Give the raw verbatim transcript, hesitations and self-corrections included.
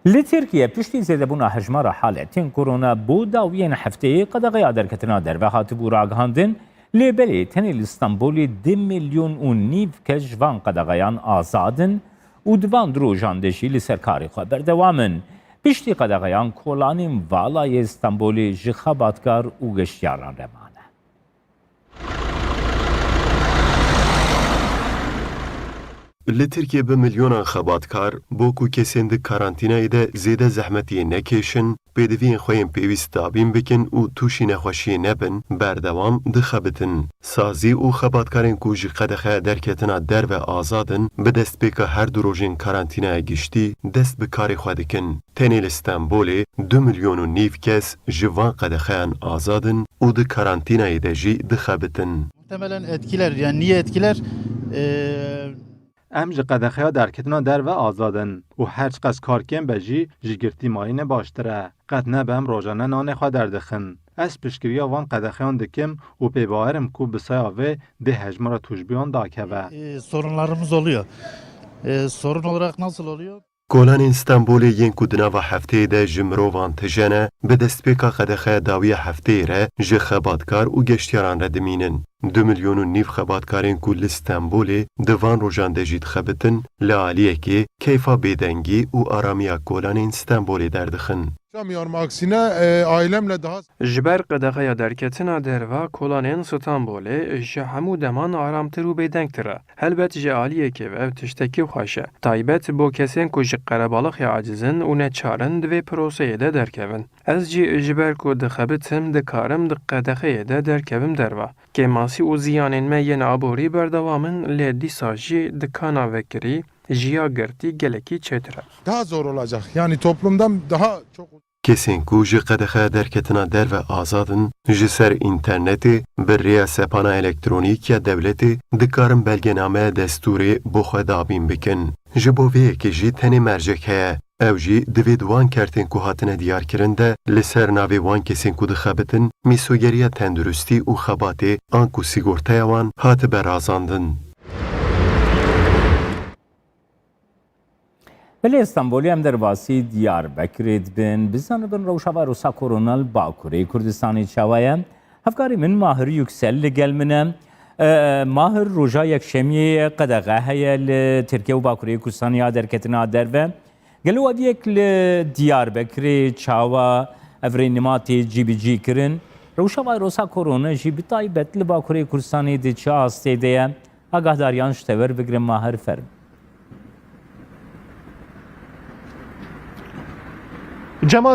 Li Tirkiye piştî zêdebûna hejmara haletên korona bo dawiyên hefteyê qedexeya derketina derve hatibû ragihandin, lê belê tenê li Stenbolê du milyon û nîv kes ji van qedexeyan azad in û di van du rojan de jî li ser karê xwe berdewam in. Piştî qedexeyan kolanên vala yê Stenbolê ji xebatkar û geştyaran re mane. Li Tirkiye bi milyonan xebatkar bo ku kesên di karantînayê de zêde zehmetiyê nekêşin, pêdiviyên xwe yên pêwîst dabîn bikin û tûşî nexweşiyê nebin, berdewam dixebitin. Sazî û xebatkarên ku ji qedexeya derketina derve azad in, bi destpêka her du rojên karantînaya giştî dest bi karê xwe dikin. Tenê li Stenbolê du milyon û nîv kes ji van qedexeyan azad in û di karantînayê de jî dixebitin. Muhtemelen etkiler, yani niye etkiler? Ee, Em ji qedexeya derketina derve azad in û her çiqas kar kêm be jî ji girtî mayîne baştir e. Qet nebe em rojane nanê xwe derdixin. Ez piştgiriya van qedexeyan dikim û pêbawer im ku bi saya vê dê hejmara tûjbiyan dakeve. E, sorunlarımız oluyor. E, sorun olarak nasıl oluyor? Kolanên Stenbolê yên ku di nava hefteyê de ji mirovan tije ne, bi destpêka qedexeya dawiya hefteyê re ji xebatkar û geştyaran re dimînin. Du milyon û nîv xebatkarên ku li Stenbolê di van rojan de jî dixebitin, li aliyekê keyfa bêdengî û aramiya kolanên Stenbolê derdixin. Yaşamıyorum, aksine, e, ailemle daha Ji ber qedexeya derketina derva kolanên Stenbolê ji hemû deman aramtir û bêdengtir e. Helbet ji aliyekê ve ev tiştekî xweş e. Taybet bo kesên ku ji qerebalixê aciz in û neçar in di vê proseyê de derkevin. Ez jî ji ber ku dixebitim, dikarim di qedexeyê de derkevim derva. Kêmasî û ziyanên me yên aborî berdewam in, lê dîsa jî dikana vekirî ji ya girtî gelekî çêtir e. Daha zor olacak. Yani toplumdan daha çok Kesên ku ji qedexeya derketina derve azad in, ji ser înternetê, bi rêya sepana elektronîk ya dewletê, dikarin belgename destûrê bo xwe dabîn bikin. Ji bo vê yekê jî tenê mercek heye. Ew jî divê di wan kertên ku hatine diyarkirin de li ser navê wan kesên ku dixebitin, mîsogeriya tenduristî û xebatê an ku sîgortaya wan hatibe razandin. Belê Stenbolê em derbasî Diyarbekirê dibin. Bizanibin rewşa vayrosa korona li Bakurê Kurdistanê çawa ye? Hevkarê min Mahir Yüksel li gel min e. E, Mahir, roja yekşemiyê qedexe heye li Tirkiye û Bakurê Kurdistanê ya derketina derve. Gelo ev yek li Diyarbekirê çawa ev rênima tê cîbicî kirin? Rewşa vayrosa korona jî bi taybet li Bakurê Kurdistanê di çi astê de ye? Agahdariyan ji te werbigirin, Mahir, ferm. Cemal